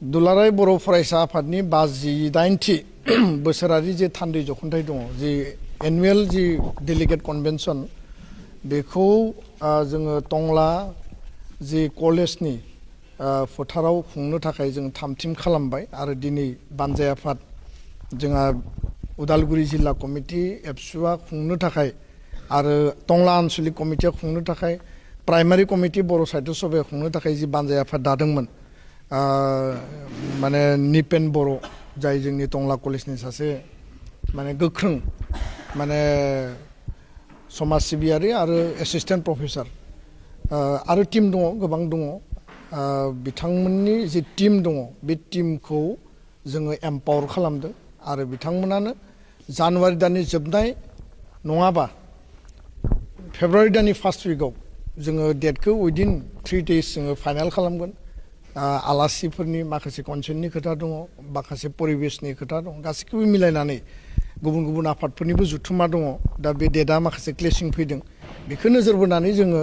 दुलाराय बर' फरायसा आफादनि 58थि बोसोरारि जे थान्दै जखुंथाय दङ जे एनुवेल जि डेलिगेट कन्वेन्सन बेखौ जोङो टंला जि कलेजनि फोथाराव खुंनो थाखाय जों थामथिम खालामबाय आरो दिनै बानजाय आफाद जोंहा उदालगुरि जिल्ला कमिटि एबसुआ खुंनो थाखाय आरो टंला आन्चलिक कमिटिया खुंनो थाखाय प्राइमारि कमिटि बर' साहित्य सभाया खुंनो थाखाय जि बानजाय आफाद दादोंमोन माने निपेन बर' जाय जोंनि टंला कलेजनि सासे माने गोख्रों माने समाज सिबियारि आरो एसिस्टेन्ट प्रफेसर आरो टीम दङ गोबां दङ बिथांमोननि जि टीम दङ बे टीमखौ जोङो एम्पावर खालामदों आरो बिथांमोनानो जानुवारि दाननि जोबनाय नङाबा फेब्रुवारि दाननि फार्स्ट उइकआव जोङो डेटखौ उइदिन 3 days जोङो फाइनाल खालामगोन आलासिफोरनि माखासे कनसेन्टनि खोथा दङ माखासे परिबेसनि खोथा दं गासैखौबो मिलायनानै गुबुन गुबुन आफादफोरनिबो जुथुमा दङ दा बे डेटआ माखासे क्लेसिं फैदों बेखौ नोजोर बोनानै जोङो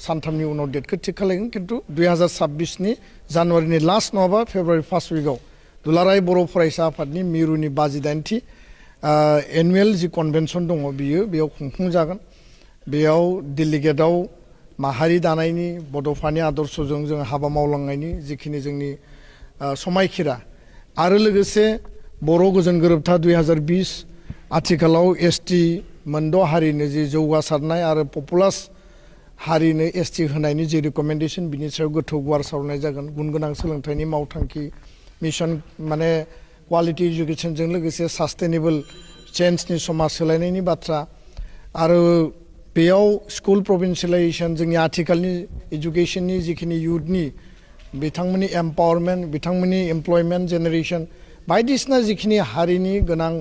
सानथामनि उनाव डेटखौ थिग खालामगोन खिन्थु 2026नि जानुवारिनि लास्ट नङाबा फेब्रुवारि फार्स्ट उइकआव दुलाराय बर' फरायसा आफादनि मिरुनि 58थि एनुवेल जि कन्वेन्सन दङ बियो बेयाव खुंफुंजागोन बेयाव डेलिगेटआव माहारि दानायनि बड'फानि आदर्शजों जों हाबा मावलांनायनि जिखिनि जोंनि समायखिरा आरो लोगोसे बर' गोजोन गोरोबथा 2020 आथिखालाव एसटि मोनद' हारिनो जि जौगासारनाय आरो पपुलास हारिनो एसटि होनायनि जि रिकमेन्डेसन बिनि सायाव गोथौ गुवार सावरायनाय जागोन गुन गोनां सोलोंथाइनि मावथांखि मिशन माने क्वालिटि इडुकेसनजों लोगोसे सास्टेनेबल चेन्जनि समाज सोलायनायनि बाथ्रा आरो बेयाव स्कुल प्रभिन्सियेलाइजेसन जोंनि आथिखालनि इडुकेसननि जिखिनि इयुथनि बिथांमोननि एम्पावारमेन्ट बिथांमोननि एमप्लयमेन्ट जेनेरेसन बायदिसिना जिखिनि हारिनि गोनां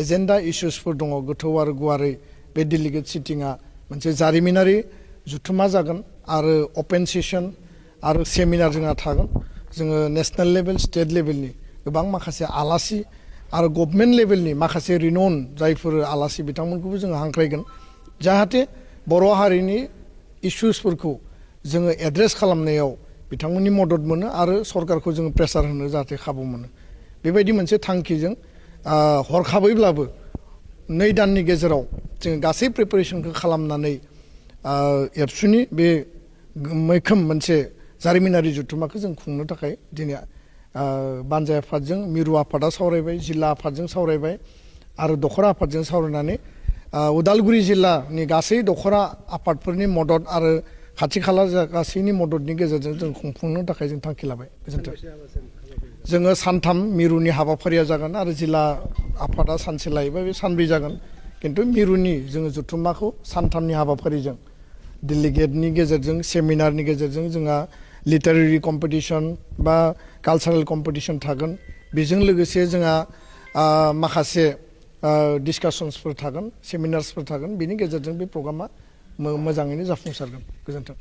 एजेन्डा इस्युसफोर दङ गोथौ आरो गुवारै बे डेलिगेट सिटिंआ मोनसे जारिमिनारि जुथुमा जागोन आरो अपेन सेसन आरो सेमिनार जोंहा थागोन जोङो नेशनेल लेभेल स्टेट लेभेलनि गोबां माखासे आलासि आरो गभर्नमेन्ट लेभेलनि माखासे रिनन जायफोर आलासि बिथांमोनखौबो जोङो हांख्रायगोन जाहाथे बर' हारिनि इस्युसफोरखौ जोङो एड्रेस खालामनायाव बिथांमोननि मदद मोनो आरो सरकारखौ जोङो प्रेसार होनो जाहाथे खाबु मोनो बेबायदि मोनसे थांखिजों हरखाबैब्लाबो 2 दाननि गेजेराव जोङो गासै प्रिपारेसनखौ खालामनानै एबसुनि बे मैखोम मोनसे जारिमिनारि जुथुमाखौ जों खुंनो थाखाय दिनै बानजाय आफादजों मिरु आफादा सावरायबाय जिल्ला आफादजों सावरायबाय आरो दखरा आफादजों सावरायनानै उदालगुरि जिल्लानि गासै दखरा आफादफोरनि मदद आरो खाथि खाला गासैनि मददनि गेजेरजों जों खुंफुंनो थाखाय जों थांखि लाबाय गोजोन्थों जोङो सानथाम मिरुनि हाबाफारिया जागोन आरो जिल्ला आफादा सानसे लायोबा बे सानब्रै जागोन खिन्थु मिरुनि जोङो जुथुमाखौ सानथामनि हाबाफारिजों डेलिगेटनि गेजेरजों सेमिनारनि गेजेरजों जोंहा लिटारेरि कम्पिटिसन बा कालचारेल कम्पिटिसन थागोन बेजों लोगोसे जोंहा माखासे डिसकासन्सफोर थागोन सेमिनार्सफोर थागोन बेनि गेजेरजों बे प्रग्रामा मोजाङैनो जाफुंसारगोन गोजोन्थों